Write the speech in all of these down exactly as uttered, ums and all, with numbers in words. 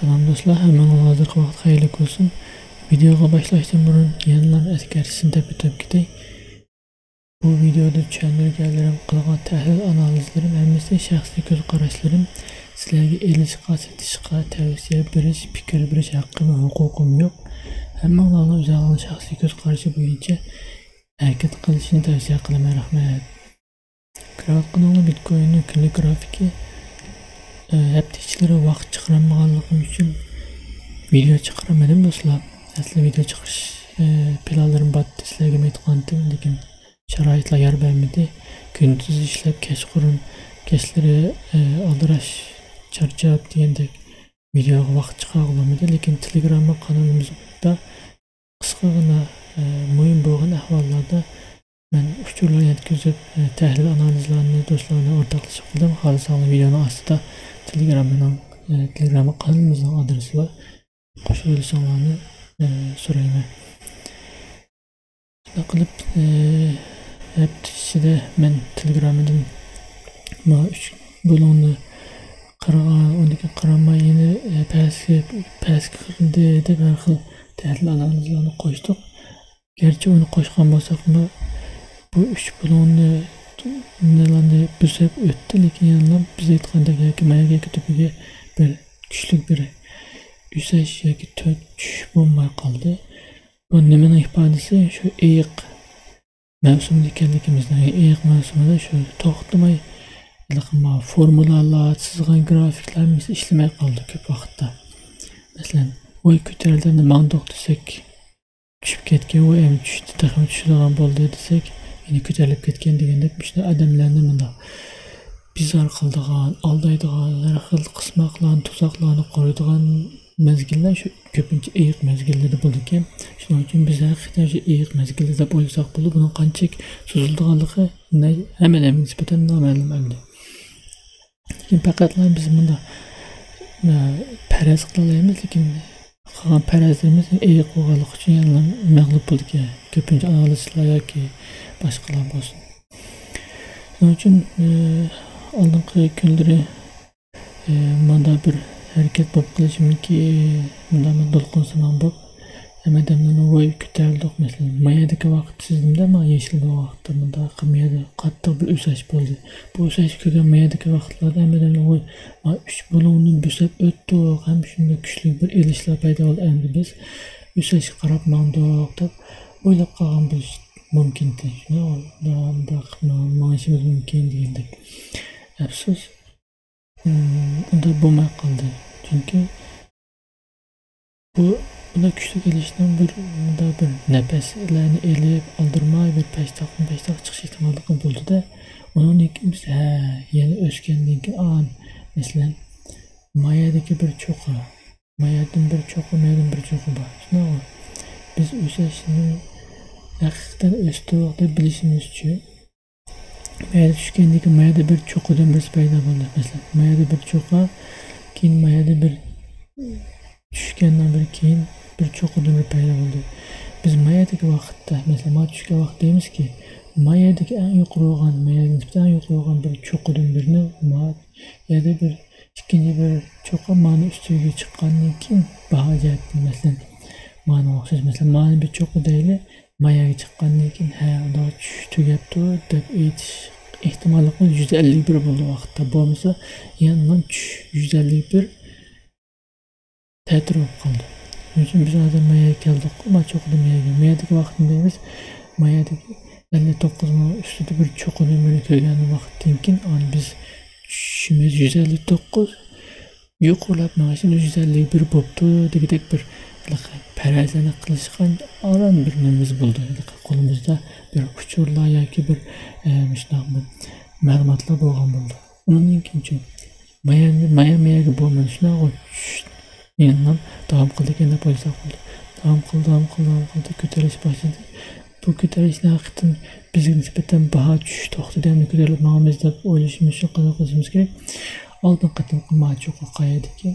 سالام دوستلار، ھەممىڭلارغا ھازىرقى ۋاقىت خەيرلىك بولسۇن. ۋىدېئوغا باشلاشتىن بۇرۇن يەنىلا ئەسكەرتىشنى دەپ ئۆتۈپ كېتەي. بۇ ۋىدېئودا چۈشەندۈرگەنلىرىم، قىلغان تەھلىل ئانالىزلىرىم ھەممىسى شەخسىي كۆز قاراشلىرىم. سىلەرگە ئېلىشقا، سېتىشقا، تەۋسىيە بېرىش، پىكىر بېرىش ھەققىمۇ، ھوقۇقۇم يوق. ھەممىڭلارنىڭ ئۆزۈڭلارنىڭ شەخسىي كۆز قارىشى بويىچە ھەرىكەت قىلىشىنى تەۋسىيە قىلىمەن. رەھمەت. كۆرۈۋاتقىنىڭلار بىتكويننىڭ كۈنلۈك گرافىكى. ئە، ھەپتە ئىچىلىرى ۋاقىت چىقىرالمىغانلىقىم ئۈچۈن ۋىدېئو چىقىرالمىدىم دوستلار. ئەسلى ۋىدېئو چىقىرىش، ئە، پىلانلىرىم بار ئىدى، سىلەرگىمۇ ئېيتقانتىم، لېكىن شارائىتلار يار بەرمىدى. كۈندۈز ئىشلەپ، كەچقۇرۇن، كەچلىرى، ئە، ئالدىراش، چارچاپ دېگەندەك ۋىدېئوغا ۋاقىت چىقارغىلى بولمىدى. لېكىن تېلېگرامما قانىلىمىزدا قىسقىغىنا، ئە، مۇھىم بولغان ئەھۋاللاردا مەن ئۇچۇرلار يەتكۈزۈپ، ئە، تەھلىل ئانالىزلارنى دوستلار بىلەن ئورتاقلىشىپ قىلدىم. خالىساڭلار ۋىدېونىڭ ئاستىدا تېلېگراممىنىڭ، ئە، تېلېگرامما قانىلىمىزنىڭ ئادرېسى بار. قوشۇلۇۋېلىشىڭلارنى، ئە، سورايمەن. شۇنداق قىلىپ، ئە، ھەپتە ئىچىدە مەن تېلېگراممىدىن مانا ئۈچ بۇلۇڭنى قارىغان، ئۇنىڭدىن كېيىن قارىماي يەنە، ئە، پەسكە، پەسكە قىلدى دەپ ھەر خىل تەھلىل ئانالىزلارنى قوشتۇق. گەرچە ئۇنى قوشقان بولساقمۇ، بۇ ئۈچ بۇلۇڭنى، نېلارنى بۆسۈپ ئۆتتى، لېكىن يەنىلا بىز ئېيتقاندەك ياكى ماياك ياكى تۆپىگە بىر كۈچلۈك بىر ئۆسۈش ياكى تۆت چۈش بولماي قالدى. بۇ نېمىنىڭ ئىپادىسى؟ شۇ ئېيىق مەۋسۇمدا ئىكەنلىكىمىزنىڭ، ئېيىق مەۋسۇمىدا شۇ توختىماي ھېلىقى ما فورمۇلالار، سىزغان گرافىكلار ھەممىسى ئىشلىمەي قالدى كۆپ ۋاقىتتا. مەسىلەن، ۋاي كۆتەرىلدى، ئەمدى ماڭدۇق دېسەك، چۈشۈپ كەتكەن، ۋاي ئەمدى چۈشتى، تېخىمۇ چۈشىدىغان بولدى دېسەك، يەنە كۆتەرىلىپ كەتكەن دېگەندەك، مۇشۇنداق ئادەملەرنى مۇنداق بىزار قىلىدىغان، ئالدايدىغان، ھەر خىل قىسماقلارنى، تۇزاقلارنى قۇرىدىغان مەزگىللەر شۇ كۆپىنچە ئېيىق مەزگىللىرىدە بولىدىكەن. شۇنىڭ ئۈچۈن بىز ھەقىقەتەن شۇ ئېيىق مەزگىللىرىدە دەپ ئويلىساق بولىدۇ. بۇنىڭ قانچىلىك سوزۇلىدىغانلىقى نە-، ھەممە ئادەمگە نىسبەتەن نامەلۇم ئەمدى. لېكىن پەقەتلا بىز مۇنداق، ئە، پەرەز قىلالايمىز، لېكىن قىلغان پەرەزلىرىمىز ئېيىق بولغانلىقى ئۈچۈن يەنىلا مەغلۇپ بولىدىكەن، كۆپىنچە ئانالىزچىلار ياكى باشقىلار بولسۇن. شۇنىڭ ئۈچۈن، ئە، ئالدىنقى كۈنلىرى، ئە، مانا بىر ھەرىكەت بولۇپ قېلىشى مۇمكىن، مۇنداق بىر دولقۇنسىمان بولۇپ، ھەممە ئادەملەرنى ۋاي كۆتەرىلدۇق، مەسىلەن، مايادىكى ۋاقىت سىزدىمدە، ما يېشىل بولغان ۋاقىتتا مۇنداق مايادا قاتتىق بىر ئۆسۈش بولدى. بۇ ئۆسۈشنى كۆرگەن مايادىكى ۋاقىتلاردا ھەممە ئادەملەر ۋاي، ما ئۈچ بۇلۇڭنى بۆسۈپ ئۆتتۇق، ھەم شۇنداق كۈچلۈك بىر ئېلىشلار پەيدا بولدى، ئەمدى بىز ئۆسۈشكە قاراپ ماڭدۇق دەپ ئويلاپ قالغان بولۇشى مۇمكىن. شۇنداق، مۇنداق ماڭىشىمىز مۇمكىن دېگەندەك. ئەپسۇس، ئۇنداق بولماي قالدى. چۈنكى بۇ، بۇنداق كۈچلۈك ئېلىشنىڭ بىر، مۇنداق بىر نەپەسلەرنى ئېلىپ، ئالدىرىماي بىر پەشتاقمۇ پەشتاق چىقىش ئېھتىماللىقى بولدى-دە، ئۇنىڭدىن كېيىن بىز، ھە، يەنە ئۆسكەندىن كېيىن، ئان، مەسىلەن، مايادىكى بىر چوققا، مايادىن بىر چوققا، مايادىن بىر چوققا بار. شۇنداقمۇ؟ بىز ئۆسۈشنى ھەقىقەتەن ئۆستۇق دەپ بىلىشىمىز ئۈچۈن، مايادا چۈشكەندىن كېيىن مايادا بىر چوققىدىن بىرسى پەيدا بولدى. مەسىلەن، مايادا بىر چوققا، كېيىن مايادا بىر چۈشكەندىن بىر كېيىن بىر چوققىدىن بىر پەيدا بولدى. بىز مايادىكى ۋاقىتتا، مەسىلەن، مانا چۈشكەن ۋاقىت دەيمىزكى، مايادىكى ئەڭ يۇقىرى بولغان، ماياغا نىسبەتەن ئەڭ يۇقىرى بولغان بىر چوققىدىن بىرنى ما يەنە بىر ئىككىنچى بىر چوققا مانى ئۈستىگە چىققاندىن كېيىن باھا جەھەتتىن، مەسىلەن، مانىغا ئوخشاش، مەسىلەن، مانى بىر چوققا دەيلى، ماياغا چىققاندىن كېيىن، ھە، ئۇنداق چۈش تۈگەپتۇ دەپ ئېيتىش ئېھتىماللىقى يۈز ئەللىك بىر بولدى ۋاقىتتا. بولمىسا، يەنىلا چۈش يۈز ئەللىك بىر تەتۈر بولۇپ قالدى. شۇنىڭ ئۈچۈن بىز ھازىر ماياغا كەلدۇق، ما چوققىدىن ماياغا. مايادىكى ۋاقىتنى دەيمىز، مايادىكى ئەللىك توققۇز مىڭ ئۈستىدە بىر چوققىدىن بىرنى كۆرگەن ۋاقىتتىن كېيىن، ئانا بىز چۈشىمىز يۈز ئەللىك توققۇز، يۇقىرىلاپ مېڭىشىمىز يۈز ئەللىك بىر بوپتۇ دېگۈدەك بىر ھېلىقى پەرەزلەرنى قىلىشقا ئاران بىر نېمىمىز بولدى. ھېلىقى قولىمىزدا بىر ئۇچۇرلار ياكى بىر، ئە، مۇشۇنداق بىر مەلۇماتلار بولغان بولدى. ئۇنىڭدىن كېيىنچۇ؟ مايا، مايا، ماياگە بولمىدى. شۇنداق غۇ، چۈش. يەنىلا داۋام قىلىدىكەن دەپ ئويلىساق بولدى. داۋام قىلدى، داۋام قىلدى، داۋام قىلدى، كۆتۈرۈلۈش باشلىدى. بۇ كۆتۈرۈلۈشنى ھەقىقەتەن بىزگە نىسبەتەن باھا چۈشۈش توختىدى، ئەمدى كۆتۈرۈلۈپ ماڭىمىز دەپ ئويلىشىمىز ئۈچۈن قانداق قىلىشىمىز كېرەك؟ ئالدىنقى قېتىمقى ما چوققا قايەردىكى؟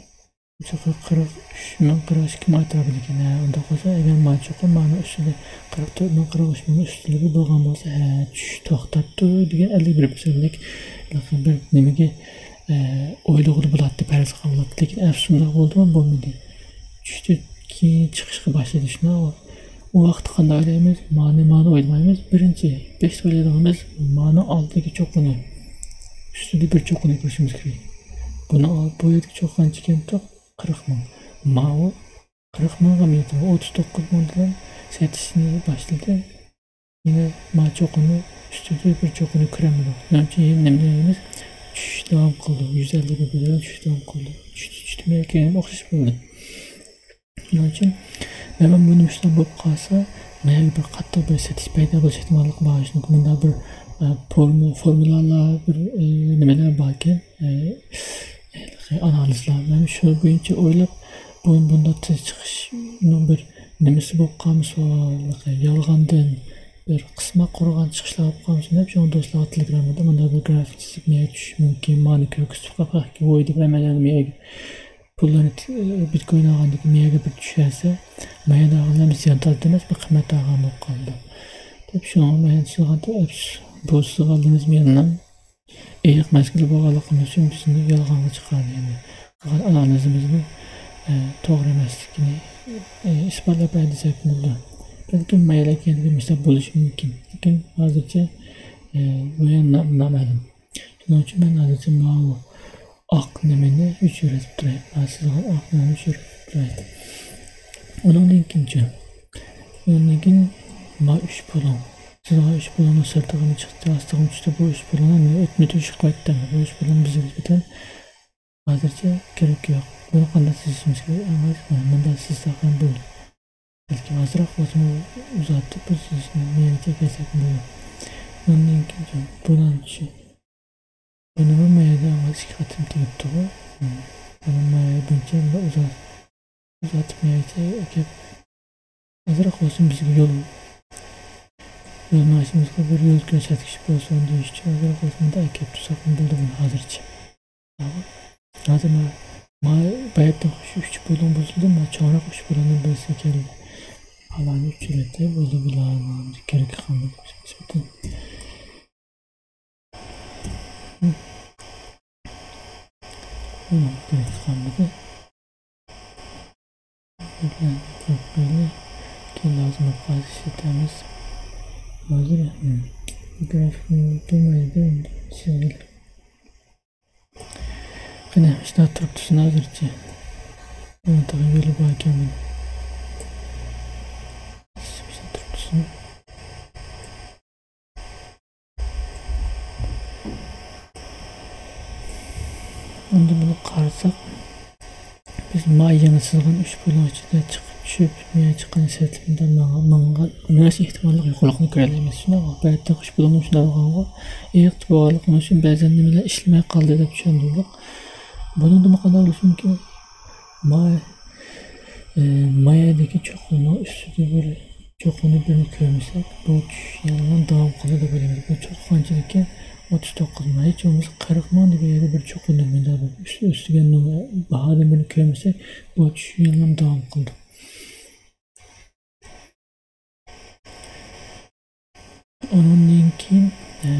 چوققا قىرىق ئۈچ مىڭ قىرىق ئىككى مىڭ ئەتراپىدىكەن. ھە، ئۇنداق بولسا، ئەگەر ما چوققا مانا ئۈستىدە قىرىق تۆت مىڭ، قىرىق ئۈچ مىڭ ئۈستىلىكى بولغان بولسا، ھە، چۈشۈش توختاپتۇ دېگەن ئەللىك بىر پىرسەنتلىك بىر نېمىگە، ئويلىغىلى بولاتتى، پەرەز قىلغىلى بولاتتى. لېكىن ئەپسۇس شۇنداق بولدىمۇ؟ بولمىدى. چۈشتى، كېيىن چىقىشقا باشلىدى. شۇنداق ئۇ ۋاقىتتا قانداق ئويلايمىز؟ مانى، مانى ئويلىمايمىز. بىرىنچى، بەشتە ئويلايدىغىنىمىز مانىڭ ئالدىدىكى چوققىنى، ئۈستىدە بىر چوققىنى كۆرۈشىمىز كېرەك. بۇنىڭ ئال-، بۇ يەردىكى چوققا قانچە ئىكەن؟ قىرىق مىڭ. ماۋۇ قىرىق مىڭغا مېڭىپ، ئوتتۇز توققۇز مىڭدىن سېتىشنى باشلىدى. يەنە ما چوققىنى ئۈستىدە بىر چوققىنى كۆرەلمىدۇق. شۇنىڭ ئۈچۈن يەنە نېمە دەيمىز؟ چۈشۈش داۋام قىلدى. يۈز ئەللىك رۇپىيەدىن چۈشۈش داۋام قىلدى. چۈشتى، چۈشتى، مەن كېيىن ئوخشاش بولدى. شۇنىڭ ئۈچۈن مەن بۇنى مۇشۇنداق بولۇپ قالسا، مەيەرگە بىر قاتتىق بىر سېتىش پەيدا بولۇش ئېھتىماللىقى بار. چۈنكى مۇنداق بىر، ئە، فورمۇ-، فورمۇلالار، بىر، ئە، نېمىلەر باركەن، ئە، ئانالىزلار. مەن شۇ بويىچە ئويلاپ، بۇ بۇنداق تېز چىقىشنىڭ بىر نېمىسى بولۇپ قالمىسۇن، يالغاندىن بىر قىسما قۇرغان چىقىشلار بولۇپ قالمىسۇن دەپ، شۇڭا دوستلارغا تېلېگرامدا مۇنداق بىر گرافىك چىزىپ، مەيەر چۈشۈشى مۇمكىن، مانى كۆرگۈزۈپ قويۇپ، ۋوي دەپ ھەممەيلەن مەيەرگە پۇللارنى ت-، بىتكوين ئالغاندىن كېيىن مەيەرگە بىر چۈشەرسە، مەيەردە ئالغانلىرىمىز زىيان تارتىدۇ ئەمەس، بىر قىممەت ئالغان بولۇپ قالىدۇ دەپ، شۇڭا مەن سىزغا ئەپسۇس، بۇ سىزغانلىرىمىز مېنىڭ ئېيىق مەزگىلى بولغانلىقىمىز ئۈچۈن بىزنى يالغانغا چىقاردى. يەنى قىلغان ئانالىزىمىزنىڭ، ئە، توغرا ئەمەسلىكىنى، ئە، ئىسپاتلاپ بەردى دېسەك بولىدۇ. بەلكىم مەيەرلەر كەينىدىكى مەسىلە بولۇشى مۇمكىن. لېكىن ھازىرچە، ئە، بۇ يەنە نا-، نامەلۇم. شۇنىڭ ئۈچۈن مەن ھازىرچە ماۋۇ ئاق نېمىنى ئۆچۈرۈپ تۇراي. ھازىر سىزغا ئاق نېمىنى ئۆچۈرۈپ تۇراي. ئۇنىڭدىن كېيىنچە، ئۇنىڭدىن كېيىن ما ئۈچ پۇلۇڭ. سىزغا ئۈچ پۇلۇڭنىڭ سىرتىغىمۇ چىقتى، ئاستىغىمۇ چۈشتى. بۇ ئۈچ پۇلۇڭنى ئۆتمە تۆشۈك قىلىۋەتتىم. بۇ ئۈچ پۇلۇڭ بىزگە نىسبەتەن ھازىرچە كېرىكى يوق. بۇنى قانداق سېزىشىمىز كېرەك؟ ئەڭ ئاز مۇنداق سېزساق ھەم بولىدۇ. بەلكىم ئازراق بولسىمۇ ئۇزارتىپ، بىر سېزىشنى مەيلىچە كەلسەك بولىدۇ. ئۇنىڭدىن كېيىن بۇنىڭ چۈشى. بۇنىمۇ مەيلى ئاۋۋال ئىككى قېتىم تېگىپتىغۇ. بۇنى مەيلى بۇنچە ئۇزار-، ئۇزارتىپ مەيلىچە ئەكەپ، ئازراق بولسۇن بىزگە يول، يول مېڭىشىمىزغا بىر يول كۆرسەتكۈچ بولسۇن دېيىش ئۈچۈن ئازراق بولسۇن مۇنداق ئەكەپ تۇرساق بولىدۇ بۇنى ھازىرچە. ھازىر ما، ما باياتتىن شۇ ئۈچ پۇلۇڭ بولسىدۇ، ما چوڭراق ئۈچ پۇلۇڭنى بىرسى كېرەك. پالانى ئۈچ رەتتە بولدى، بۇلارنىڭ كېرىكى قالمىدى. ئۇنىڭ كېرىكى قالمىدى. كېيىن لازىم بولۇپ قالسا ئىشلىتەمىز. ھازىر، ھىم، گرافىكنى بولمايدۇ، ئەمدى سىزىل. قېنى، ئىشلەپ تۇرۇپتۇسىن ھازىرچە. ئۇنىڭ تېخى يولى بار ئىكەن بۇنى. ئىشلەپ تۇرۇپتۇسىن. ئەمدى بۇنى قارىساق، بىز ما يېڭى سىزغان ئۈچ پۇلنىڭ ئىچىدە چىقىپ چۈشۈپ، يەنە چىققان سەتلىكىدە ماڭا-، ماڭغان، مېڭىش ئېھتىماللىقى يۇقىرىلىقىنى كۆرەلەيمىز. شۇنداقمۇ؟ بەتتە ئۈچ پۇلنىڭ شۇنداق بولغانغۇ، ئېيىق بولغانلىقىمىز ئۈچۈن بەزەن نېمىلەر ئىشلىمەي قالدى دەپ چۈشەندۈردۇق. بۇنىڭدىنمۇ قانداق بولۇشى مۇمكىن؟ ما، ئى، مايەدىكى چوققىنىڭ ئۈستىدە بىر چوققىنى بىرنى كۆرمىسەك، بۇ چۈشۈش يەنىلا داۋام قىلىدۇ دەپ ئويلايمىز. بۇ چوققا قانچىلىككەن؟ ئوتتۇز توققۇز مىڭ. ھېچ بولمىسا قىرىق مىڭ دېگەن يەردە بىر چوققىنى مۇنداق بىر ئۈستى ئۆستۈرگەن باھادىن بىرنى كۆرمىسەك، بۇ چۈشۈش يەنىلا داۋام قىلىدۇ. ئۇنىڭدىن كېيىن، ئە،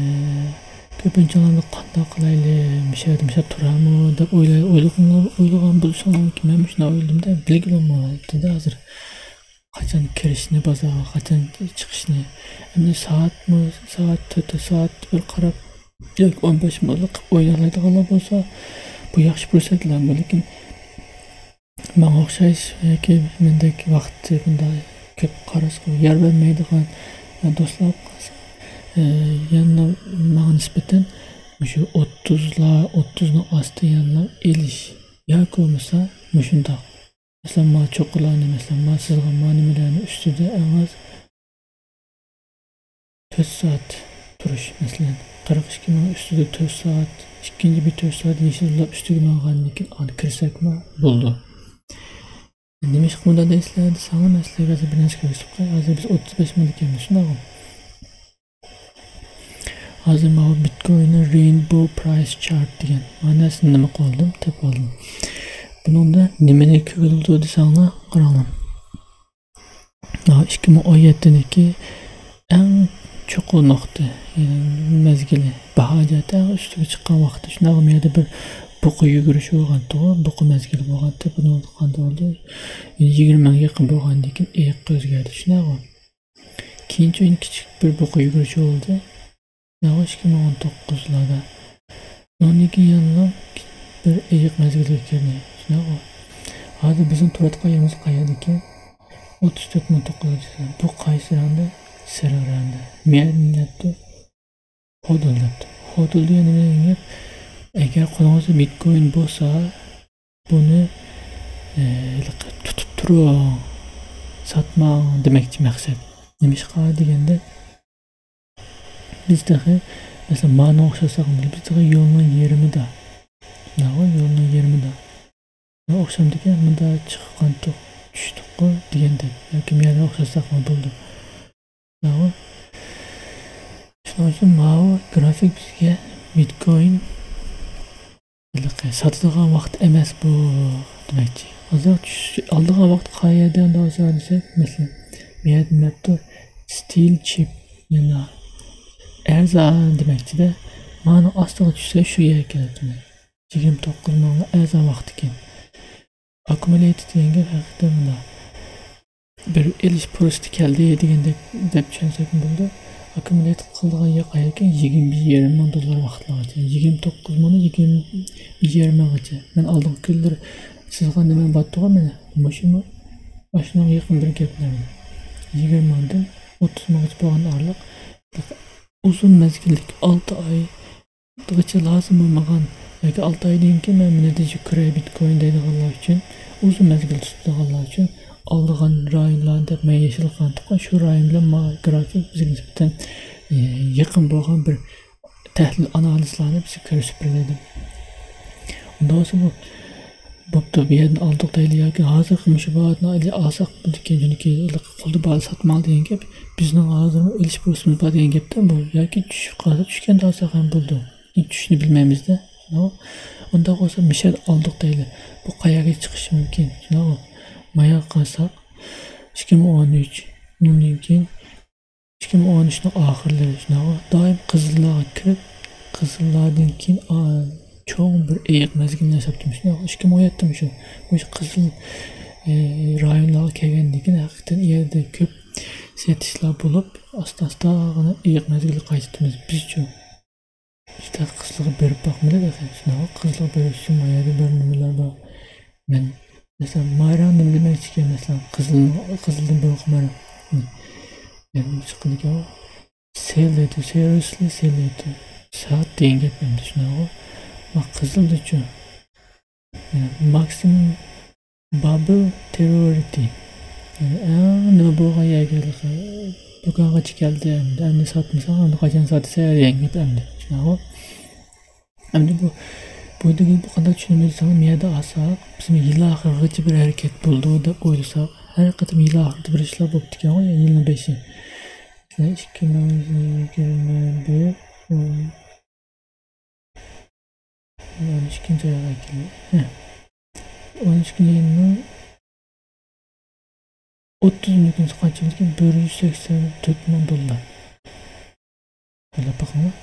كۆپىنچە ئادەملەر قانداق قىلايلى، مۇشۇ يەردە مۇشۇ تۇرامۇ دەپ ئويلاي-، ئويلىغان، ئويلىغان بولسىڭىز، مەن مۇشۇنداق ئويلىدىم-دە، بىلگىلى بولمايتتى-دە ھازىر. قاچان كىرىشنى بازارغا، قاچان چىقىشنى. ئەمدى سائەتمۇ، سائەت تۆت، سائەت بىر قاراپ، ياكى ئون بەش مىنۇتلۇق قىلىپ ئوينالايدىغانلار بولسا، بۇ ياخشى پۇرسەتلەرمۇ، لېكىن ماڭا ئوخشاش ياكى مەندەك ۋاقتى بۇنداق كۆپ قاراشقا يار بەرمەيدىغان دوستلار بولۇپ قالسا، ئە، يەنىلا ماڭا نىسبەتەن مۇشۇ ئوتتۇزلار، ئوتتۇزنىڭ ئاستى يەنىلا ئېلىش ياكى بولمىسا مۇشۇنداق. مەسىلەن، ما چوققىلارنى، مەسىلەن، ما سىزغان ما نېمىلەرنى ئۈستىدە ئەڭ ئاز تۆت سائەت تۇرۇش، مەسىلەن، قىرىق ئىككى مىڭ ئۈستىدە تۆت سائەت، ئىككىنچى بىر تۆت سائەت يېشىللاپ ئۈستىگە ماڭغاندىن كېيىن ئاندىن كىرسەكمۇ بولىدۇ. نېمىشقا مۇنداق دەيسىلەر دېسەڭلار، مەن سىلەرگە ھازىر بىر نەرسە كۆرسىتىپ قوياي. ھازىر بىز ئوتتۇز بەش مىڭدا ئىكەنمىز، شۇنداقمۇ؟ ھازىر ماۋۇ بىتكويننىڭ رېينبو پرايس چارت دېگەن مانا نەرسىنى نېمە قىلدىم، تېپىۋالدىم. بۇنىڭدا نېمىنى كۆرۈلىدۇ دېسەڭلار، قاراڭلار. ئىككى مىڭ ئون يەتتىدىكى ئەڭ چوققا نۇقتا، يەنى مەزگىلى، باھا جەھەتتە ئەڭ ئۈستىگە چىققان ۋاقتى. شۇنداقمۇ يەردە بىر بۇقا يۈگۈرۈش بولغانتىغۇ، بۇقا مەزگىلى بولغانتى، بۇنىڭ قانداق بولدى؟ يىگىرمە مىڭغا يېقىن بولغاندىن كېيىن ئېيىققا ئۆزگەردى، شۇنداقغۇ؟ كېيىنچە يەنە كىچىك بىر بۇقا يۈگۈرۈشى بولدى. شۇنداقغۇ، ئىككى مىڭ ئون توققۇزلاردا. ئۇنىڭدىن كېيىن يەنىلا بىر ئېيىق مەزگىلىگە كىردى، شۇنداقغۇ؟ ھازىر بىزنىڭ تۇرۇۋاتقان يېرىمىز قەيەردىكى؟ ئوتتۇز تۆت مىڭ توققۇز يۈز. بۇ قايسى رەڭدە؟ سېرىق رەڭدە. مەيەردە نېمە دەپتۇ؟ ھودل دەپتۇ. ھودل دېگەن نېمە دېگەن گەپ؟ ئەگەر قولىڭىزدا بىتكوين بولسا، بۇنى، ئە، تۇتۇپ تۇرۇڭ، ساتماڭ دېمەكچى مەقسەت. نېمىشقا دېگەندە، بىز تېخى، مەسىلەن، مانىڭغا ئوخشاتساق، بىز تېخى يولنىڭ يېرىمىدا. ماۋۇ يولنىڭ يېرىمىدا. ئوخشامدىكەن، مۇندا چىققانتۇق، چۈشتۇققۇ دېگەندەك. ياكى مەيەرگە ئوخشاتساقمۇ بولىدۇ. ماۋۇ. شۇنىڭ ئۈچۈن ماۋۇ گرافىك بىزگە بىتكوين ھېلىقى ساتىدىغان ۋاقىت ئەمەس بۇ دېمەكچى. ئازراق چۈش-، ئالىدىغان ۋاقىت قەيەردە ئۇنداق بولسا دېسەك، مەسىلەن، بۇ يەردە نەپتۇ ستىل چىپ يەنە ئەرزان دېمەكچىدە، مانا ئاستىغا چۈشسە شۇ يەرگە كېلىدۇ. يىگىرمە توققۇز مىڭ ئەرزان ۋاقتىكەن. ئاككۇمۇليېتور دېگەن گەپ ھەقىقەتەن مۇنداق. بىر ئېلىش پۇرسىتى كەلدى دېگەندەك دەپ چۈشەنسەكمۇ بولىدۇ. ئاككۇمۇليېتور قىلىدىغان يەر قەيەركەن؟ يىگىرمە بىر يېرىم مىڭ دوللار ۋاقىتلارغىچە. يىگىرمە توققۇز مىڭدىن يىگىرمە بىر يېرىم مىڭغىچە. مەن ئالدىنقى كۈنلىرى سىزغا نېمە بارتتىغۇ مانا؟ مۇشۇمۇ؟ ئاشۇنىڭغا يېقىن بىر گەپلەر. يىگىرمە مىڭدىن ئوتتۇز مىڭغىچە بولغان ئارىلىق ئۇزۇن مەزگىللىك ئالتە ئاي غىچە لازىم بولمىغان ياكى ئالتە ئايدىن كېيىن مەن نەتىجە كۆرەي بىتكوين دەيدىغانلار ئۈچۈن، ئۇزۇن مەزگىل تۇتىدىغانلار ئۈچۈن ئالىدىغان رايونلار دەپ مەن يېشىل قىلغان تۇغقان شۇ رايون بىلەن ما گرافىك بىزگە نىسبەتەن، ئى، يېقىن بولغان بىر تەھلىل ئانالىزلارنى بىزگە كۆرسىتىپ بېرىدۇ. ئۇنداق بولسا بۇ بوپتۇ، بۇ يەردىن ئالدۇق دەيلى ياكى ھازىرقى مۇشۇ باھادىن ئالساق بولىدىكەن، چۈنكى قولدا بار ساتماڭ دېگەن گەپ. بىزنىڭ ھازىرمۇ ئېلىش پۇرسىتىمىز بار دېگەن گەپتە بۇ. ياكى چۈشۈپ قالسا چۈشكەندە ئالساق ھەم بولىدۇ. چۈشۈشنى بىلمەيمىزدە. شۇنداقمۇ؟ ئۇنداق بولسا مىشەل ئالدۇق دەيلى. بۇ قەيەرگە چىقىشى مۇمكىن؟ شۇنداقمۇ؟ ماياغا قارىساق، ئىككى مىڭ ئون ئۈچ، ئۇنىڭدىن كېيىن ئىككى مىڭ ئون ئۈچنىڭ ئاخىرلىرى، شۇنداقمۇ؟ دائىم قىزىللارغا كىرىپ، قىزىللاردىن كېيىن، ئا، چوڭ بىر ئېيىق مەزگىلنى ياشاپتىمىز. شۇنداقمۇ؟ ئىككى مىڭ ئون يەتتە مۇشۇ، مۇشۇ قىزىل، ئى، رايونلارغا كەلگەندىن كېيىن ھەقىقەتەن ئۇ يەردە كۆپ سېتىشلار بولۇپ، ئاستا-ئاستاغىنا ئېيىق مەزگىلگە قايتىپتىمىز بىزچۇ. ئىشتە قىزىلغا بېرىپ باقمىدى تېخى. شۇنداقمۇ؟ قىزىلغا بېرىش ئۈچۈن ما يەردە بىر نېمىلەر بار. مەن، مەسىلەن، مايرا نېمە دېمەكچىكەن، مەسىلەن، قىزىل، قىزىلدىن بۇرۇنقى مايرا. يەنە چىققىنىكەن. سېل دەيدۇ، سېرىيسلى سېل دەيدۇ. سائەت دېگەن گەپ ئەمدى، شۇنداقمۇ؟ ما قىزىلدىچۇ. ماكسىموم بابل تېررورىتى. يەنى ئەڭ نېمە بولغان يەرگە، دۇكانغىچە كەلدى ئەمدى. ئەمدى ساتمىساڭ، ئەمدى قاچان ساتىسەن دېگەن گەپ ئەمدى. شۇنداقمۇ؟ ئەمدى بۇ، بۇ دېگەن بۇ قانداق چۈشىنىمىز دېسەڭ، مۇ يەردە ئالساق، بىزمۇ يىل ئاخىرىغىچە بىر ھەرىكەت بولىدۇ دەپ ئويلىساق، ھەر قېتىم يىل ئاخىرىدا بىر ئىشلار بولۇپتىكەنغۇ، يا يىلنىڭ بېشى. مەسىلەن، ئىككى مىڭ يىگىرمە بىر، ئون، ئون ئىككىنچى ئايغا كېلدى. ھە. ئون ئىككىنچى يىلنىڭ ئوتتۇزىنچى كۈنى قانچە بولدىكەن؟ بىر يۈز سەكسەن تۆت مىڭ دوللار. ئويلاپ بېقىڭلار.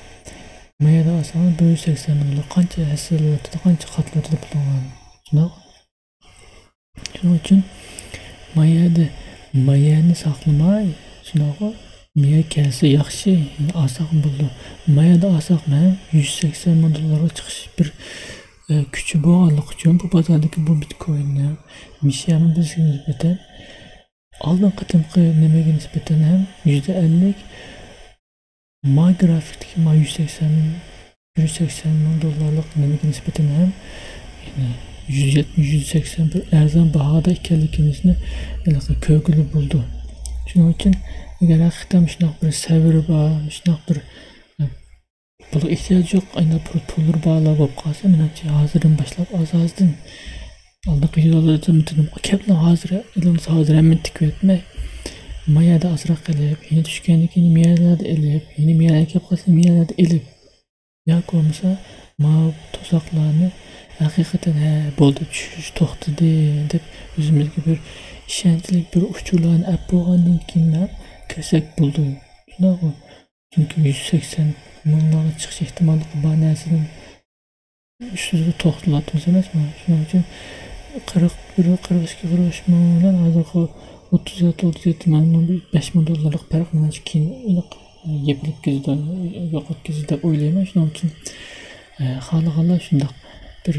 ما يەردە ئالساڭلار بىر يۈز سەكسەن مىڭ دوللار. قانچە ھەسسىلىۋاتىدۇ، قانچە قاتلىۋاتىدۇ پۇلۇڭلارنى. شۇنداق. شۇنىڭ ئۈچۈن ما يەردە، ما يەرنى ساقلىماي، شۇنداقغۇ، ما يەر كەلسە ياخشى، يەنە ئالساقمۇ بولىدۇ. ما يەردە ئالساق مەن يۈز سەكسەن مىڭ دوللارغا چىقىش بىر، ئە، كۈچى بولغانلىقى ئۈچۈن بۇ بازاردىكى بۇ بىتكويننىڭ مىشەمۇ بىزگە نىسبەتەن ئالدىنقى قېتىمقى نېمىگە نىسبەتەن ھەم يۈزدە ئەللىك ما گرافىكتىكى ما يۈز سەكسەن، بىر يۈز سەكسەن مىڭ دوللارلىق نېمىگە نىسبەتەن ھەم، يەنى يۈز يەتمىش، يۈز سەكسەن بىر ئەرزان باھادا ئىكەنلىكىمىزنى ھېلىقى كۆرگىلى بولىدۇ. شۇنىڭ ئۈچۈن ئەگەر ھەقىقەتەن مۇشۇنداق بىر سەۋرى بار، مۇشۇنداق بىر، ئە، پۇلغا ئېھتىياجى يوق، ئاينا پۇل، پۇللىرى بارلار بولۇپ قالسا، مېنىڭچە ھازىردىن باشلاپ ئاز-ئازدىن ئالدىنقى يىللاردا تىنىپ كەپلا ھازىر ئېلىنسا ھازىر ھەممىنى تىكىۋەتمەي، ما يەردە ئازراق ئېلىپ، يەنە چۈشكەندىن كېيىن ما يەرلەردە ئېلىپ، يەنە ما يەرلەرگە كەپ قالسا ما يەرلەردە ئېلىپ، ياكى بولمىسا ماۋۇ توساقلارنى ھەقىقەتەن، ھە، بولدى، چۈشۈش توختىدى دەپ ئۆزىمىزگە بىر ئىشەنچلىك بىر ئۇچۇرلارنى ئەپ بولغاندىن كېيىن كىرسەك بولىدۇ. شۇنداقمۇ؟ چۈنكى يۈز سەكسەن مىڭلارغا چىقىش ئېھتىماللىقى بار نەرسىدىن ئۈستىدە توختىلىۋاتىمىز ئەمەسمۇ؟ شۇنىڭ ئۈچۈن قىرىق بىر، قىرىق ئىككى، قىرىق ئۈچ مىڭ بىلەن ھازىرقى ئوتتۇز يەتتە، ئوتتۇز يەتتە مىڭ، بەش مىڭ دوللارلىق پەرق مانا شۇ كېيىن ئېنىق يېپىلىپ كېتىدۇ، يوقاپ كېتىدۇ دەپ ئويلايمەن. شۇنىڭ ئۈچۈن، ئە، خالىغانلار شۇنداق بىر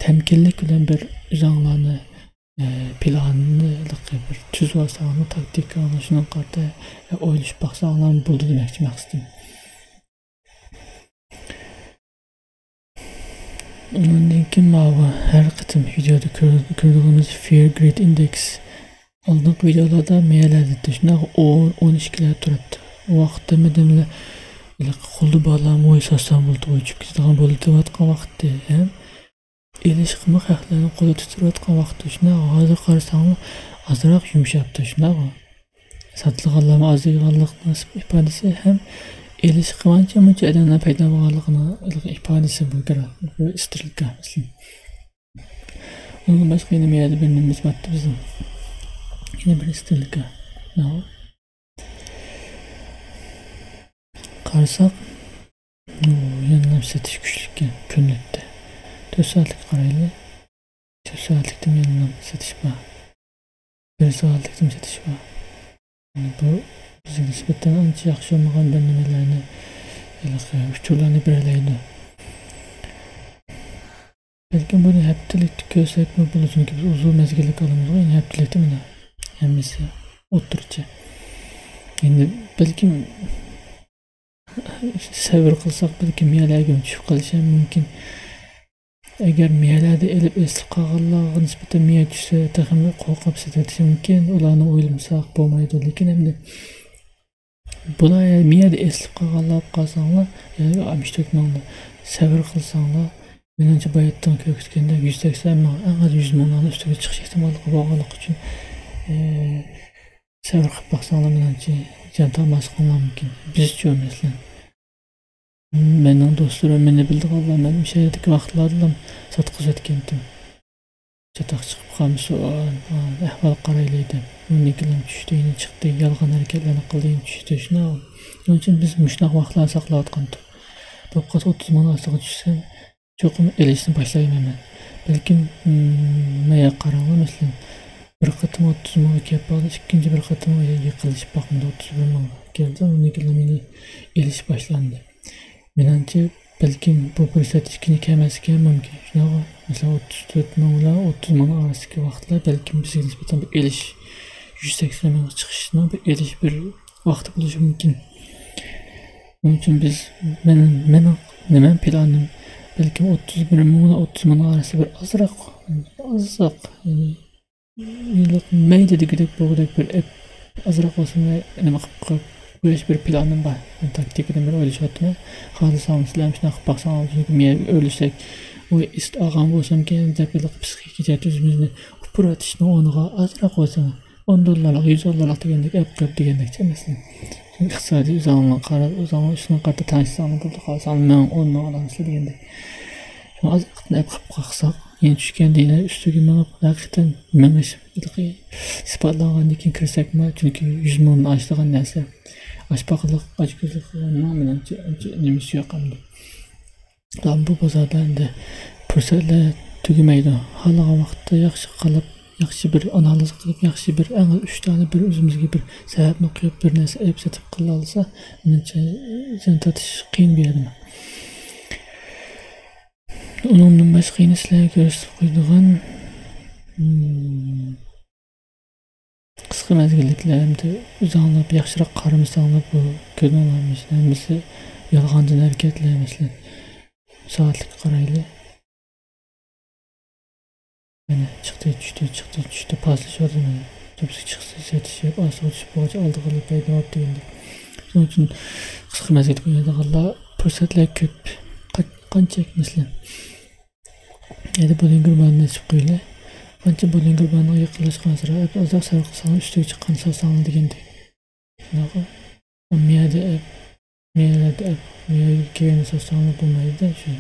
تەمكىنلىك بىلەن بىر ئۆزۈڭلارنى، ئە، پىلاننى بىر تۈزۈۋالساڭلار، تاكتىكاڭلار شۇنىڭغا قارىتا، ئە، ئويلىشىپ باقساڭلار بولىدۇ دېمەكچى مەقسىتىم. ئۇنىڭدىن كېيىن ماۋۇ ھەر قېتىم ۋىدېودا كۆر-، كۆرىدىغىنىمىز Fear Greed Index. ئالدىنقى ۋىدېئولاردا مېيەلەردە شۇنداق ئون، ئون ئىككىلەر تۇراتتى. ئۇ ۋاقىتتا مەدەملەر قولدا بالام ۋوي ساتسام بولىدۇ، ئۇچۇپ كېتىدىغان بولۇۋاتقان ۋاقىتتى ھەم ئېلىشقىمۇ خەقلەرنىڭ قولى تىترەۋاتقان ۋاقىتتا شۇنداق. ھازىر قارىساڭلار ئازراق يۇمشاپتۇ، شۇنداقمۇ؟ ساتىدىغانلارمۇ ئازايغانلىقىنىڭ ئىپادىسى ھەم ئېلىشقا ئانچە مۇنچە ئادەملەر پەيدا بولغانلىقىنىڭ ئىپادىسى بۇ گراف، بۇ سترېلكا مەسىلەن. ئۇنىڭدىن باشقا يەنە بۇ يەردە بىر نېمىمىز بارتتى بىزنىڭ. يەنە بىر سترېلكا. ماۋۇ. قارىساق، ئۇ يەنىلا سېتىش كۈچلۈككەن كۈنلۈكتە. تۆت سائەتلىككە قارايلى. تۆت سائەتلىكتىمۇ يەنىلا سېتىش بار. بىر سائەتلىكتىمۇ سېتىش بار. بۇ بىزگە نىسبەتەن ئانچە ياخشى بولمىغان بىر نېمىلەرنى، ھېلىقى ئۇچۇرلارنى بېرەلەيدۇ. بەلكىم بۇنى ھەپتىلىكتە كۆرسەكمۇ بولىدۇ، چۈنكى بىز ئۇزۇن مەزگىللىك ئالىمىزغۇ، يەنى ھەپتىلىكتە مانا ھەممىسى ئوتتۇرىچە. ئەمدى بەلكىم سەۋر قىلساق، بەلكىم مېيەلەرگىمۇ چۈشۈپ قېلىشى ھەم مۇمكىن. ئەگەر مېيەلەردە ئېلىپ ئېسىلىپ قالغانلارغا نىسبەتەن مېيە چۈشسە، تېخىمۇ قورقۇپ سېتىۋېتىشى مۇمكىن. ئۇلارنى ئويلىمىساق بولمايدۇ. لېكىن ئەمدى بۇلار مېيەدە ئېسىلىپ قالغانلار بولۇپ قالساڭلار، يەنە ئاتمىش تۆت مىڭلار سەۋر قىلساڭلار، مېنىڭچە باياتتىن كۆرسەتكەندەك يۈز سەكسەن مىڭ، ئەڭ ئاز يۈز مىڭلارنىڭ ئۈستىگە چىقىش ئېھتىماللىقى بولغانلىقى ئۈچۈن، ئى، سەۋر قىلىپ باقساڭلار مېنىڭچە زىيان تارتماسلىقىڭلار مۇمكىن. بىزچۇ مەسىلەن. مېنىڭ دوستلىرىم، مېنى بىلىدىغانلار، مەن مۇشۇ يەردىكى ۋاقىتلاردىلا ساتقۇزۇۋەتكەنتىم. چاتاق چىقىپ قالمىسۇن، ئەھۋال قارايلى دەپ. ئۇنىڭكىلەم چۈشتى، يەنە چىقتى، يالغان ھەرىكەتلەرنى قىلدى، يەنە چۈشتى، شۇنداق. شۇنىڭ ئۈچۈن بىز مۇشۇنداق ۋاقىتلارنى ساقلاۋاتقانتۇق. بولۇپ قالسا ئوتتۇز مىڭ ئاستىغا چۈشسە، چوقۇم ئېلىشنى باشلايمەن مەن. بەلكىم، مم، مايا قاراڭلار، مەسىلەن، بىر قېتىم ئوتتۇز مىڭغا كېلىپ باقتى، ئىككىنچى بىر قېتىم يېقىنلىشىپ باقمىدى، ئوتتۇز بىر مىڭغا كەلدى، ئۇنىڭكىلا مېنى ئېلىش باشلاندى. مېنىڭچە، بەلكىم بۇ پۇرسەت ئىككىنچى كەلمەسلىكى ھەم مۇمكىن. شۇنداقمۇ؟ مەسىلەن، ئوتتۇز تۆت مىڭ بىلەن ئوتتۇز مىڭ ئارىسىدىكى ۋاقىتلار بەلكىم بىزگە نىسبەتەن بىر ئېلىش، يۈز سەكسەن مىڭغا چىقىشنىڭ بىر ئېلىش بىر ۋاقتى بولۇشى مۇمكىن. شۇنىڭ ئۈچۈن بىز، مېنىڭ، مېنىڭ نېمە پىلانىم، بەلكىم ئوتتۇز بىر مىڭ بىلەن ئوتتۇز مىڭ ئارىسىدا بىر ئازراق، ئازراق، يەنى مەيدە دېگۈدەك بولغۇدەك بىر ئەپ، ئازراق بولسىمۇ نېمە قىلىپ قويۇش بىر پىلانىم بار. مەن تاكتىكىدىن بىر ئويلىشىۋاتىمەن. خالىساڭلار سىلەر شۇنداق قىلىپ باقساڭلار، چۈنكى مەن ئۆرلىسەك، ئۇ ئىست ئالغان بولسامكەن دەپ، پسىخىكا جەھەتتە ئۆزىمىزنى ئۇپرىۋېتىشنىڭ ئورنىغا ئازراق بولسىمۇ، ئون دوللارلىق، يۈز دوللارلىق دېگەندەك ئەپ قويۇپ دېگەندەكچە، مەسىلەن. ئىقتىسادىي ئۆزۈڭلار قاراپ، ئۆزۈڭلار ئۈستىنى قارىتا تەڭشىسەڭلار بولدى، خالىساڭلار مىڭ، ئون مىڭ ئالامسىلەر دېگەندەك. شۇڭا ئازراقتىن ئەپ قىلىپ قاقساق، يەنە چۈشكەندە يەنە ئۈستىگە مېڭىپ، ھەقىقەتەن مېڭىش ئىسپاتلانغاندىن كېيىن كىرسەكمۇ، چۈنكى يۈز مىڭدىن ئاشىدىغان نەرسە. ئاچ باقىلىق، ئاچ كۆزلۈك قىلغاننىڭ مېنىڭچە ئانچە نېمىسى يوق ئەمدى. بۇ بازاردا ئەمدى پۇرسەتلەر تۈگىمەيدۇ. خالىغان ۋاقىتتا ياخشى قىلىپ، ياخشى بىر ئانالىز قىلىپ، ياخشى بىر ئەڭ ئۈچ دانە بىر ئۆزىمىزگە بىر سەۋەبنى قويۇپ، بىر نەرسە ئېلىپ سېتىپ قىلالىسا، مېنىڭچە زىيان تارتىش قىيىن بۇ يەردە. ئۇنىڭدىن باشقا يەنە سىلەرگە كۆرسىتىپ قويىدىغان، مم، قىسقا مەزگىللىكلەر، ئەمدى ئۆزۈڭلار ياخشىراق قارىمىساڭلار، بۇ كۆردۈڭلارمۇ، ھەممىسى يالغاندىن ھەرىكەتلەر، مەسىلەن، سائەتلىككە قارايلى. يەنە چىقتى، چۈشتى، چىقتى، چۈشتى، پاسلىشىۋاتىدۇ مانا. تۆپىسىگە چىقسا سېتىشىپ، ئاستىغا چۈشۈپ بولغاچ ئالدىغا ئېلىپ ھەيدەۋاپتۇ دېگەندەك. شۇنىڭ ئۈچۈن قىسقا مەزگىلدە ئوينايدىغانلار پۇرسەتلەر كۆپ. قا-، قانچە، مەسىلەن، ئەمدى بوللىنگېر بارنى ئېچىپ قويىلى. قانچە بوللىنگېر بارنىڭ يېقىنلاشقانسېرى ئازراق سەۋر قىلساڭلار، ئۈستىگە چىققان سالساڭلار دېگەندەك. شۇنداققۇ؟ مېيەدە ئەپ، مېيەدە ئەپ، مېيەگە كەلگەندە سالساڭلار بولمايدۇ-دە، شۇ.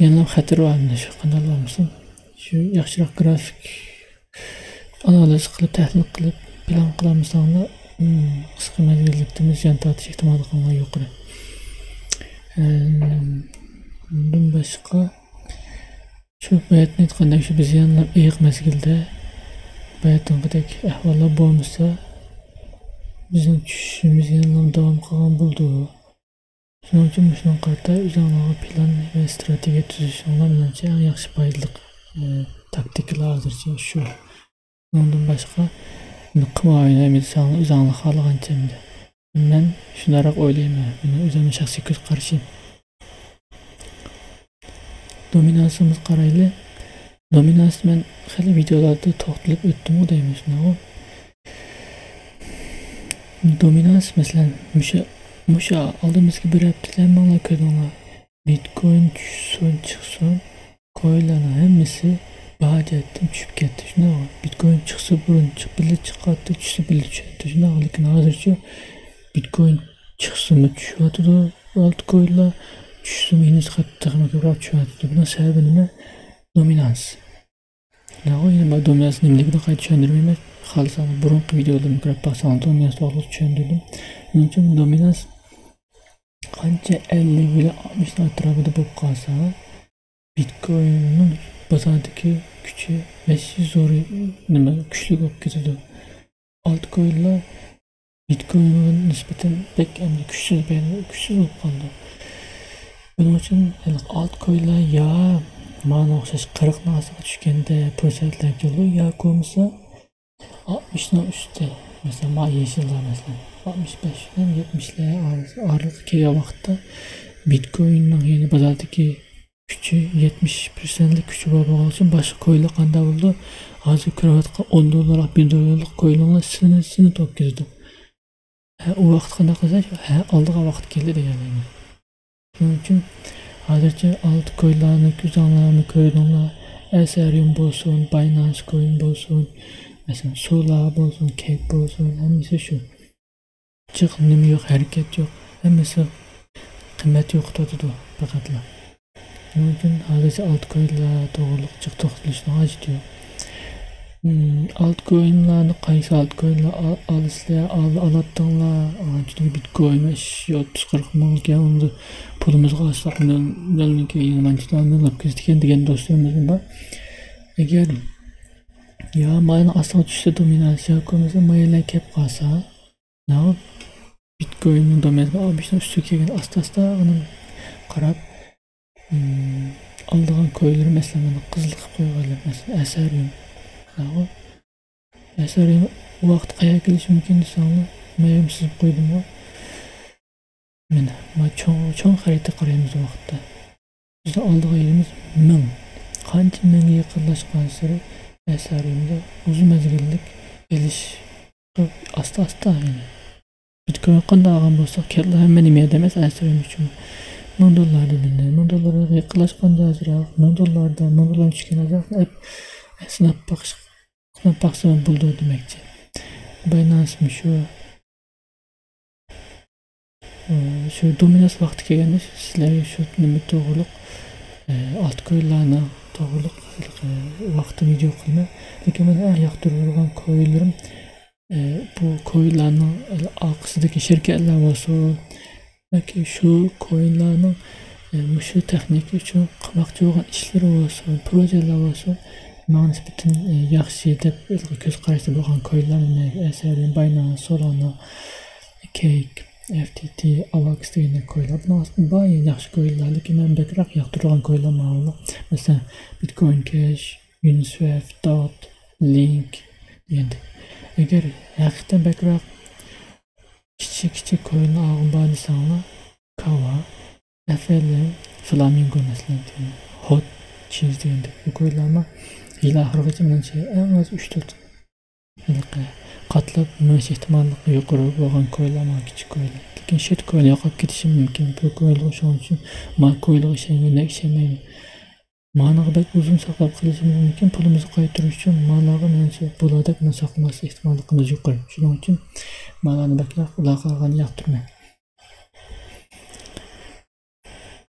يەنىلا خەتىرى بار ئەمدى، شۇ قانداق بولمىسۇن. شۇ ياخشىراق گرافىك ئانالىز قىلىپ، تەھلىل قىلىپ، پىلان قىلالمىساڭلار، مم، قىسقا مەزگىللىكتىمۇ زىيان تارتىش ئېھتىماللىقىڭلار يۇقىرى. ئەم، ئۇندىن باشقا، شۇ باياتىن ئېيتقاندەك، شۇ بىز يەنىلا ئېيىق مەزگىلدە باياتىنقىدەك ئەھۋاللار بولمىسا، بىزنىڭ چۈشۈشىمىز يەنىلا داۋام قىلغان بولىدۇ. شۇنىڭ ئۈچۈن مۇشۇنىڭغا قارىتا ئۆزۈڭلارغا پىلان ۋە ئىستراتېگىيە تۈزۈشۈڭلار مېنىڭچە ئەڭ ياخشى پايدىلىق، ئى، تاكتىكىلار ھازىرچە شۇ. ئۇنىڭدىن باشقا نۇققا مۇئايىنە ئەمدى ساڭا ئۆزۈڭلار خالىغانچە ئەمدى. مەن شۇنداقراق ئويلايمەن. مېنىڭ ئۆزۈمنىڭ شەخسىي كۆز قارىشىم. دومىنانسىمىزغا قارايلى. دومىنانس مەن خېلى ۋىدېئولاردا توختىلىپ ئۆتتۈمغۇ دەيمەن، شۇنداقغۇ؟ دومىنانس، مەسىلەن، مۇشۇ، مۇشۇ ئالدىمىزدىكى بىر ھەپتىدە ھەممىڭلار كۆردۈڭلار. بىتكوين چۈشسۇن، چىقسۇن، كوينلارنىڭ ھەممىسى باھا جەھەتتىن چۈشۈپ كەتتى، شۇنداقغۇ؟ بىتكوين چىقسا بۇرۇن چىق-، بىللە چىقاتتى، چۈشسە بىللە چۈشەتتى، شۇنداقغۇ؟ لېكىن ھازىرچۇ بىتكوين چىقسىمۇ چۈشۈۋاتىدۇ، ئالتكوينلار چۈشسىمۇ يەنە قاتتىق تېخىمۇ كۆپرەك چۈشۈۋاتىدۇ. بۇنىڭ سەۋەبى نېمە؟ دومىنانس. ناغۇ يەنە بار، دومىنانس نېمىلىكىنى قايتا چۈشەندۈرمەيمەن. خالىساڭلار بۇرۇنقى ۋىدېئولىرىمنى كۆرۈپ باقساڭلار، دومىنانس توغرىلىق چۈشەندۈردۈم. شۇنىڭ ئۈچۈن دومىنانس قانچە ئەللىك بىلەن ئاتمىشنىڭ ئەتراپىدا بولۇپ قالسا، بىتكويننىڭ بازاردىكى كۈچى ۋەھشىي زور، نېمە، كۈچلۈك بولۇپ كېتىدۇ. ئالتكوينلار بىتكوينغا نىسبەتەن بەك ئەمدى كۈچسىز، بەك كۈچسىز بولۇپ قالىدۇ. بۇنىڭ ئۈچۈن ھېلىقى ئالتكوينلار يا مانا ئوخشاش قىرىقنىڭ ئاستىغا چۈشكەندە پۇرسەتلەر كېلىدۇ، ياكى بولمىسا ئاتمىشنىڭ ئۈستى، مەسىلەن، ما يېشىللار، مەسىلەن، ئاتمىش بەش بىلەن يەتمىشلەر ئارىسى، ئارىلىققا كەلگەن ۋاقىتتا بىتكويننىڭ يەنە بازاردىكى كۈچى يەتمىش پىرسەنتلىك كۈچى بار بولغان ئۈچۈن باشقا كوينلار قانداق بولىدۇ؟ ھازىر كۆرۈۋاتقان ئون دوللارلىق، بىر دوللارلىق كوينلار سىنى، سىنى توپ كېتىدۇ. ھە، ئۇ ۋاقىت قانداق قىلسا، ھە، ئالىدىغان ۋاقىت كەلدى دېگەنلەرنى. شۇنىڭ ئۈچۈن ھازىرچە ئالتكوينلارنى كۆزۈڭلارمۇ كۆردۈڭلار. ئېسېرىيۇم بولسۇن، باينانس كوين بولسۇن، مەسىلەن، سولا بولسۇن، كېك بولسۇن، ھەممىسى شۇ. جىق نېمە يوق، ھەرىكەت يوق. ھەممىسى قىممەت يوقىتىۋاتىدۇ پەقەتلا. شۇنىڭ ئۈچۈن ھازىرچە ئالتكوينلار توغرىلىق جىق توختىلىشنىڭ ھاجىتى يوق. مم، ئالتكوينلارنى، قايسى ئالتكوينلار ئال-، ئالىسىلەر، ئال-، ئالاتتىڭلار؟ ئانچىدىن بىتكوين ئىش ئوتتۇز قىرىق مىڭ ئىكەن، ئۇندا پۇلىمىزغا ئالساق، مىل-، مىلنىڭكى يېڭى مانچىدا مىل بولۇپ كېتىدىكەن دېگەن دوستلىرىمىزمۇ بار. ئەگەر يا ماينىڭ ئاستىغا چۈشسە، دومىنانس ياكى بولمىسا ماينەر كەپ قالسا، ناۋا بىتكويننىڭ دومىنانسى ئابىشنىڭ ئۈستىگە كەلگەن ئاستا-ئاستا ئۇنىڭ قاراپ، ئالىدىغان كوينلىرى، مەسىلەن، مانا قىزىل قىلىپ قويغانلار، مەسىلەن، ئېسېرىيۇم. ماۋۇ ئېسېرىيۇم ئۇ ۋاقىت قەيەرگە كېلىشى مۇمكىن دېسەڭلار، مەن سىزىپ قويدۇمغۇ. مانا، ما چوڭ، چوڭ خەرىتە قارايمىز ئۇ ۋاقىتتا. بىزنىڭ ئالىدىغان يېرىمىز مىڭ. قانچە مىڭغا يېقىنلاشقانسېرى ئېسېرىيۇمدا ئۇزۇن مەزگىللىك ئېلىش ئاستا-ئاستا يەنى. بىتكوين قانداق ئالغان بولساق، كەتلا ھەممە نېمە يەردە ئەمەس، ئەسىرىم ئۈچۈن مىڭ دوللاردىن بىلىنە. مىڭ دوللارغا يېقىنلاشقاندا ئازراق، مىڭ دوللاردىن، مىڭ دوللاردىن چۈشكەن ئازراق ئەپ، سىناپ باقىش، سىناپ باقسا بولىدۇ دېمەكچى. باينانسمۇ شۇ. ئى، شۇ دومىنانس ۋاقتى كەلگەندە سىلەرگە شۇ نېمە توغرۇلۇق، ئى، ئالتكوينلارنى توغرۇلۇق، ئى، ۋاقتىدا ۋىدېئو قىلىمەن. لېكىن مېنىڭ ئەڭ ياقتۇرىدىغان كوينلىرىم، ئى، بۇ كوينلارنىڭ ئارقىسىدىكى شىركەتلەر بولسۇن ياكى شۇ كوينلارنىڭ، ئى، مۇشۇ تېخنىكا ئۈچۈن قىلماقچى بولغان ئىشلىرى بولسۇن، پروژېلەر بولسۇن، ماڭا نىسبەتەن، ئى، ياخشى دەپ كۆز قاراشتا بولغان كوينلار، ئەسەرى، باينانس، سولانا، كېيك، ئېف تى تى، ئاۋاكس دېگەندەك كوينلار. بۇنىڭ ئاستىدا بار ياخشى كوينلار، لېكىن مەن بەكرەك ياقتۇرىدىغان كوينلار ماۋۇلار. مەسىلەن، بىتكوين كەش، يۇنىسۋەپ، دات، لىنك دېگەندەك. ئەگەر ھەقىقەتەن بەكرەك كىچىك، كىچىك كوينلار ئالغۇم بار دېسەڭلار، كاۋا، ئەف ئېل ئېم، فلامىنگو مەسىلەن، دېگەن، ھوت چىز دېگەندەك. بۇ كوينلارمۇ يىل ئاخىرىغىچە مېنىڭچە ئەڭ ئاز ئۈچ تۆت ھېلىقى قاتلاپ مېڭىش ئېھتىماللىقى يۇقىرى بولغان كوينلار، مانا كىچىك كوينلار. لېكىن شىت كوين يوقاپ كېتىشى مۇمكىن. بۇ كوينلار شۇنىڭ ئۈچۈن ما كوينلارغا ئىشەنگەندەك ئىشەنمەيمەن. مانىغا بەك ئۇزۇن ساقلاپ قېلىشىمىز مۇمكىن. پۇلىمىزنى قايتۇرۇش ئۈچۈن مانىغا مېنىڭچە بۇلاردەك مۇنداق ساقلىماسلىق ئېھتىماللىقىمىز يۇقىرى. شۇنىڭ ئۈچۈن مانىلارنى بەكرەك ئالاقە قىلغاننى ياقتۇرىمەن.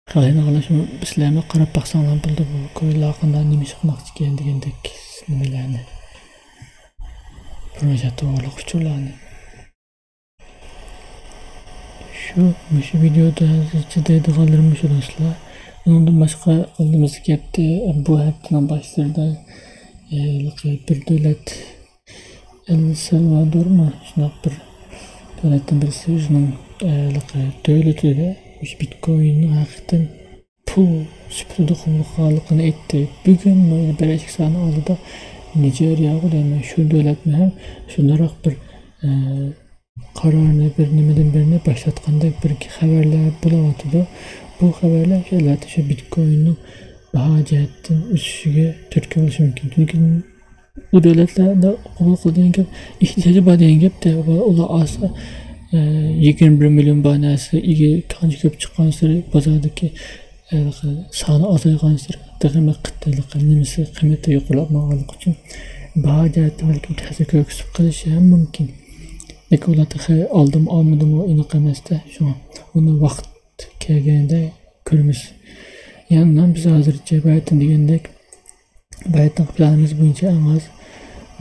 خالىغانلار شۇ سىلەرمۇ قاراپ باقساڭلار بولىدۇ، بۇ كوينلار ھەققىدە نېمە ئىش قىلماقچىكەن دېگەندەك نېمىلەرنى. پروژە توغرۇلۇق ئۇچۇرلارنى. شۇ، مۇشۇ ۋىدېودا ھازىرچە دەيدىغانلىرىم مۇشۇ دوستلار. ئۇنىڭدىن باشقا ئالدىمىزدىكى ھەپتە، بۇ ھەپتىنىڭ باشلىرىدا، ئە، ھېلىقى بىر دۆلەت، ئەل سالۋادورمۇ؟ شۇنداق بىر دۆلەتنىڭ بىرسى ئۆزىنىڭ، ئە، ھېلىقى دۆلىتىدە مۇشۇ بىتكويىننىڭ ھەقىقەتەن پۇل سۈپىتىدە قوبۇل قىلغانلىقىنى ئېيتتى. بۈگۈن ماينىڭ بىر نەچچە سانى ئالدىدا نىجېرىيەغۇ دەيمەن، شۇ دۆلەتمۇ ھەم شۇنداقراق بىر، ئە، قارارنى، بىر نېمىدىن بىرنى باشلاتقاندەك بىر خەۋەرلەر بولۇۋاتىدۇ. بۇ خەۋەرلەر ئەلۋەتتە شۇ بىتكويىننىڭ باھا جەھەتتىن ئۆسۈشىگە تۈرتكە بولۇشى مۇمكىن. چۈنكى ئۇ دۆلەتلەردە قوبۇل قىلىدىغان گەپ، ئېھتىياجى بار دېگەن گەپتە، ئۇلار ئالسا، ئە، يىگىرمە بىر مىليون بار نەرسە، ئىگە قانچە كۆپ چىققانسېرى بازاردىكى، ئە، سانى ئازايغانسېرى تېخىمۇ قىممەت، نېمىسى قىممىتى يۇقىرىلاپ ماڭغانلىقى ئۈچۈن باھا جەھەتتە بەلكىم تەسىر كۆرسىتىپ قېلىشى ھەم مۇمكىن. لېكىن ئۇلار تېخى ئالدىمۇ ئالمىدىمۇ ئېنىق ئەمەستە، شۇڭا ئۇنى ۋاقىت كەلگەندە كۆرىمىز. يەنى بىز ھازىرچە باياتىن دېگەندەك، باياتىنقى پىلانىمىز بويىچە ئەڭ ئاز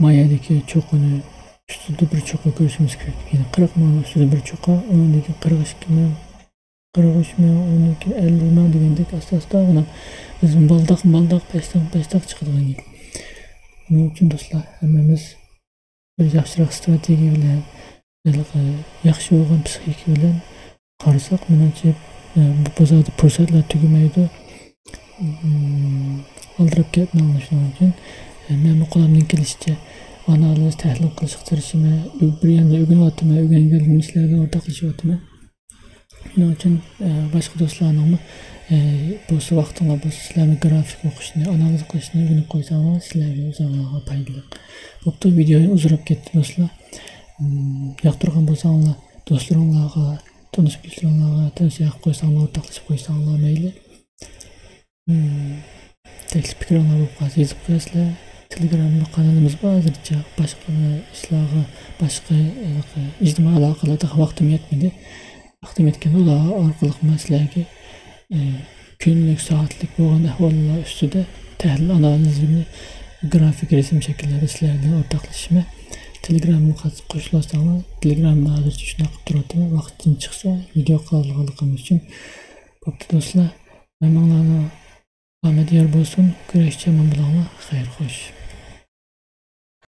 مايادىكى چوققىنى ئۈستىدە بىر چوققا كۆرۈشىمىز كېرەك. يەنى قىرىق مىڭنىڭ ئۈستىدە بىر چوققا، ئۇنىڭدىن كېيىن قىرىق ئىككى مىڭ، قىرىق ئۈچ مىڭ، ئۇنىڭدىن كېيىن ئەللىك مىڭ دېگەندەك ئاستا-ئاستا ئۇنىڭ بىز مالداق-مالداق، پەستاق-پەستاق چىقىدىغان گەپ. شۇنىڭ ئۈچۈن دوستلار، ھەممىمىز بىر ياخشىراق ئىستراتېگىيە بىلەن، ھېلىقى ياخشى بولغان پسىخىكا بىلەن قارىساق، مېنىڭچە، ئە، بۇ بازاردا پۇرسەتلەر تۈگىمەيدۇ. ئىم، ئالدىراپ كەتمەڭلار شۇنىڭ ئۈچۈن. ئە، مەنمۇ قولۇمدىن كېلىشىچە ئانالىز، تەھلىل قىلىشقا تىرىشىمەن. بىر ياندا ئۆگىنىۋاتىمەن، ئۆگەنگەنلىرىمنى سىلەر بىلەن ئورتاقلىشىۋاتىمەن. شۇنىڭ ئۈچۈن، ئە، باشقا دوستلارنىڭمۇ، ئە، بولسا ۋاقتىڭلار بولسا، سىلەرمۇ گرافىك ئوقۇشنى، ئانالىز قىلىشنى ئۆگىنىپ قويساڭلار، سىلەرگە ئۆزۈڭلارغا پايدىلىق. بوپتۇ، ۋىدېيو ئۇزىراپ كەتتى دوستلار. ئىم، ياقتۇرغان بولساڭلار، دوستلىرىڭلارغا، تونۇش بىلىشلىرىڭلارغا تەۋسىيە قىلىپ قويساڭلار، ئورتاقلىشىپ قويساڭلار مەيلى. ئىم، تەكلىپ پىكرىڭلار بولۇپ قالسا يېزىپ قويارسىلەر. تېلېگرام قانىلىمىز بار ھازىرچە. باشقا ئىشلارغا، باشقا، ھېلىقى ئىجتىمائىي ئالاقىلاردا ۋاقتىم يەتمىدى. ۋاقتىم يەتكەندە ئۇلار ئارقىلىق مەن سىلەرگە، ئە، كۈنلۈك، سائەتلىك بولغان ئەھۋاللار ئۈستىدە تەھلىل ئانالىزىمنى گرافىك رەسىم شەكىللەردە سىلەر بىلەن ئورتاقلىشىمەن. تېلېگرامغا قوشۇلۇۋالساڭلار، تېلېگرامدا ھازىرچە شۇنداق قىلىپ تۇرۇۋاتىمەن. ۋاقىتتىن چىقسا ۋىدېو قىلالىغانلىقىم ئۈچۈن. بوپتۇ دوستلار، ھەممىڭلارغا ئامەت يار بولسۇن، كۈرەشچە ئامان بولۇڭلار، خەير خوش.